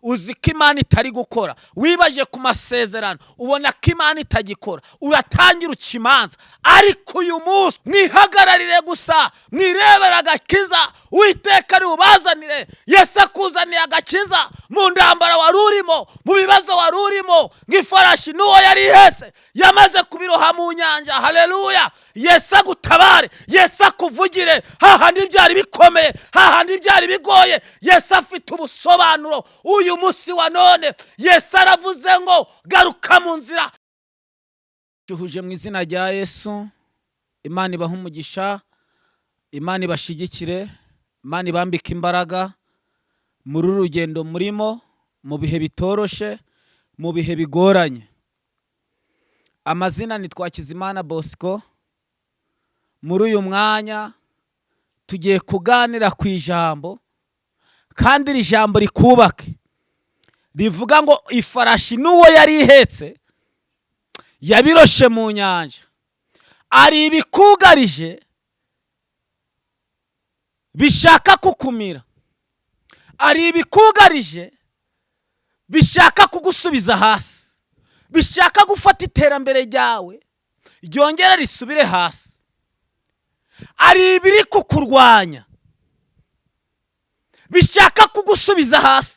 Uzi ko Imana itari gukora. Wibaje ku masezerano, ubona ko Imana itagikora, uratangira uca imanza. Ariko uyu munsi mwihagararire gusa, mwirebere agakiza Uwiteka ari bubazanire. Yesu akuzaniye agakiza mu ndambara wari urimo, mu bibazo wari urimo. Nk'ifarashi n'uwo yari ihetse yamaze kubiroha mu nyanja. Haleluya! Yesu agutabare, Yesu akuvugire hahandi byari bikomeye, hahandi byari bigoye. Yesu afite ubusobanuro. Uyu munsi wa none Yesu aravuze ngo garuka mu nzira. Duhuje mu izina rya Yesu. Imana ibahe umugisha, Imana ibashyigikire, Imana ibambike imbaraga muri uru rugendo murimo, mu bihe bitoroshe, mu bihe bigoranye. Amazina ni Twakizimana Bosco. Muri uyu mwanya tugiye kuganira ku ijambo, kandi iri jambo rikubake, rivuga ngo ifarashi n'uwo yari ihetse yabiroshe mu nyanja. Ari ibikugarije bishaka kukumira, ari ibikugarije bishaka kugusubiza hasi, bishaka gufata iterambere ryawe ryongere risubire hasi, ari ibiri kukurwanya bishaka kugusubiza hasi.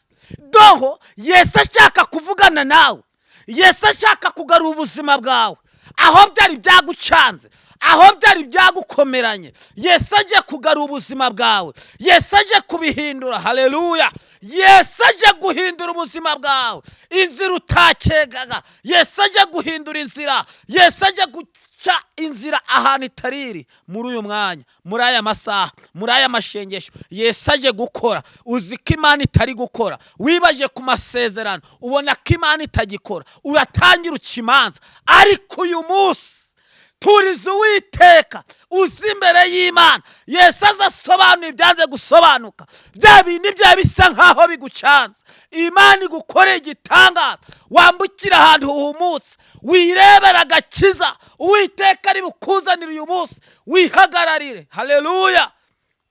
Doho Yesu ashaka kuvugana nawe, Yesu ashaka kugarura ubuzima bwawe aho byari byagucanze, aho byari byagukomeranye. Yesu aje kugarura ubuzima bwawe, Yesu aje kubihindura. Haleluya! Yesu aje guhindura ubuzima bwawe, inzira utakegaga. Yesu aje guhindura inzira, Yesu aje guca inzira ahantu itari iri. Muri uyu mwanya, muri aya masaha, muri aya mashengesho, Yesu aje gukora. Uzi ko Imana itari gukora. Wibaje ku masezerano, ubona ko Imana itagikora, uratangira uca imanza. Ariko uyu munsi turiza Uwiteka, uzi imbere y'Imana. Yesu aza asobanura ibyanze gusobanuka, bya bindi byaba bisa nkaho bigucanze. Imana igukoreye igitangaza, wambukira ahantu humutse, wirebera agakiza Uwiteka ari bukuzanire uyu munsi. Wihagararire. Haleluya!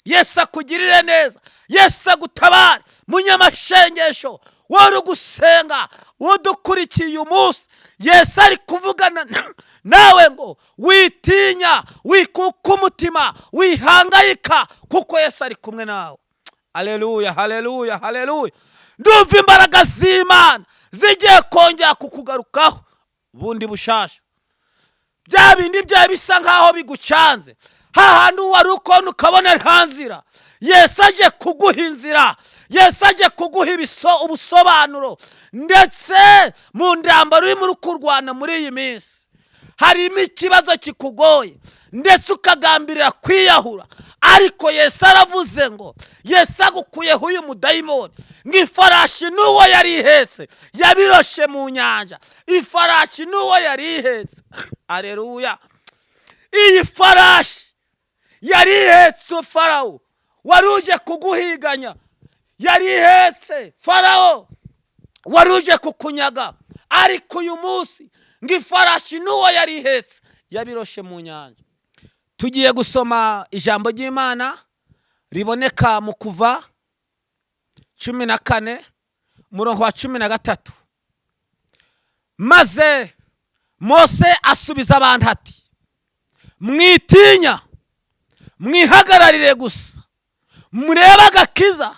Yesu akugirire neza, Yesu agutabare. Munyamashengesho wari ugusenga, udukurikiye uyu munsi, Yesu ari kuvugana nawe ngo witinya, wikuka umutima, wihangayika, kuko Yesu ari kumwe nawe. Haleluya, haleluya, haleluya! Ndumva imbaraga z'Imana zigiye kongera kukugarukaho bundi bushasha. Bya bindi byaba bisa nkaho bigucanze, hahandi wari ukona ukabona nta nzira, Yesu aje kuguha inzira, Yesu aje kuguha ubusobanuro. Ndetse mu ndambaro urimo uri kurwana muri iyi minsi, harimo ikibazo kikugoye, ndetse ukagambirira kwiyahura. Ariko Yesu aravuze ngo Yesu agukuyeho uyu mudayimoni. Ngo ifarashi n'uwo yari ihetse yabiroshe mu nyanja. Ifarashi n'uwo yari ihetse, areruya! Iyi farashi yari ihetse Farawo wari uje kuguhiganya, yari ihetse Farawo wari uje kukunyaga. Ariko uyu munsi ngo ifarashi n'uwo yari ihetse yabiroshe mu nyanja. Tugiye gusoma ijambo ry'Imana riboneka mu Kuva 14, umurongo wa 13. Maze Mose asubiza abantu ati: "Mwitinya, mwihagararire gusa, murebe agakiza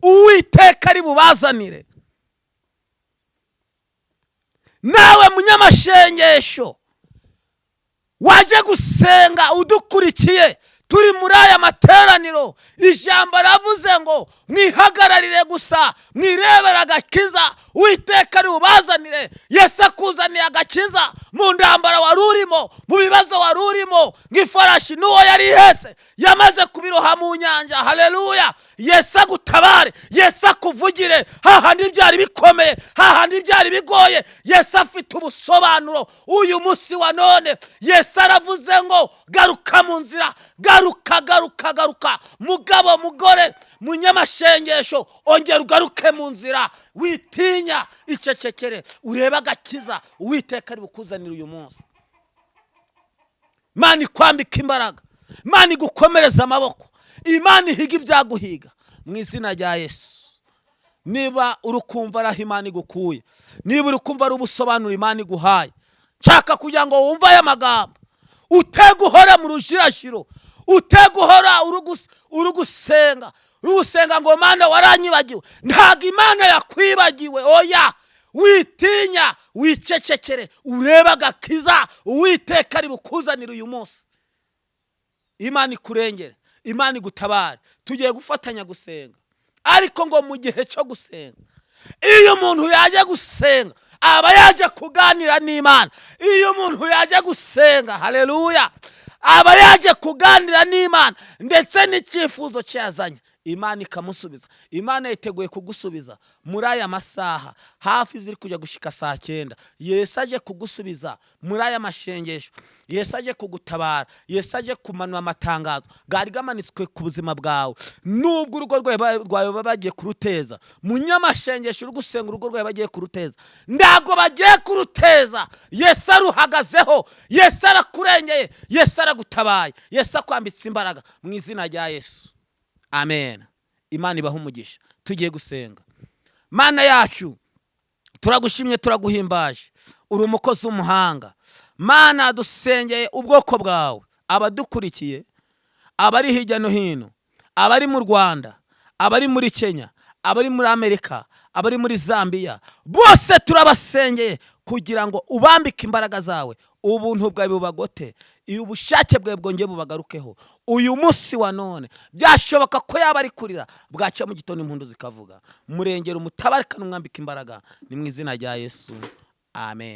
Uwiteka ari bubazanire." Nawe munyamashengesho waje gusenga udukurikiye, turi muri aya materaniro, ijambo ravuze ngo mwihagararire gusa, mwirebere agakiza Uwiteka ari bubazanire. Yesu akuzaniye agakiza mu ndambara wari urimo, mu bibazo wari urimo. Nk'ifarashi n'uwo yari ihetse yamaze kubiroha mu nyanja. Haleluya! Yesu agutabare, Yesu akuvugire hahandi byari bikomeye, hahandi byari bigoye. Yesu afite ubusobanuro. Uyu munsi wa none Yesu aravuze ngo garuka mu nzira, garuka, garuka, garuka. Mugabo, mugore, munyamashengesho, ongera ugaruke mu nzira. Witinya, icecekere, urebe agakiza Uwiteka ari bukuzanire uyu munsi. Imana ikwambika imbaraga, Imana igukomereza amaboko, Imana ihiga ibyaguhiga mu izina rya Yesu. Niba uri kumva ari aho Imana igukuye, niba uri kumva ari ubusobanuro Imana iguhaye, nshaka kugira ngo wumve aya magambo. Utege uhora mu rujirajiro, utege uhora uri gusenga, uri gusenga ngo: "Mana, waranyibagiwe." Ntabwo Imana yakwibagiwe, oya. Witinya, wicecekere, urebe agakiza Uwiteka ari bukuzanire uyu munsi. Imana ikurengere, Imana igutabare. Tugiye gufatanya gusenga, ariko ngo mu gihe cyo gusenga, iyo umuntu yaje gusenga aba yaje kuganira n'Imana. Iyo umuntu yaje gusenga, haleluya, aba yaje kuganira n'Imana, ndetse n'icyifuzo cye yazanye Imana ikamusubiza. Imana yiteguye kugusubiza muri aya masaha hafi ziri kujya gushika saa 9. Yesu aje kugusubiza muri aya mashengesho, Yesu aje kugutabara, Yesu aje kumanura amatangazo gari gamanitswe ku buzima bwawe. Nubwo urugo rwawe baba bagiye kuruteza, munyamashengesho uri gusenga, urugo rwawe bagiye kuruteza, ntabwo bagiye kuruteza. Yesu aruhagazeho, Yesu arakurengeye, Yesu aragutabaye, Yesu akwambitse imbaraga mu izina rya Yesu, amen. Imana ibaha umugisha. Tugiye gusenga. Mana yacu, turagushimye, turaguhimbaje, uri umukozi w'umuhanga. Mana, dusengeye ubwoko bwawe, abadukurikiye, abari hirya no hino, abari mu Rwanda, abari muri Kenya, abari muri Amerika, abari muri Zambia, bose turabasengeye kugira ngo ubambike imbaraga zawe, ubuntu bwawe bubagote, ubushake bwawe bwongeye bubagarukeho uyu munsi wa none. Byashoboka ko yaba ari kurira, bwacya mu gitondo impundu zikavuga. Murengera, umutabarikane, umwambika imbaraga, ni mu izina rya Yesu, amen.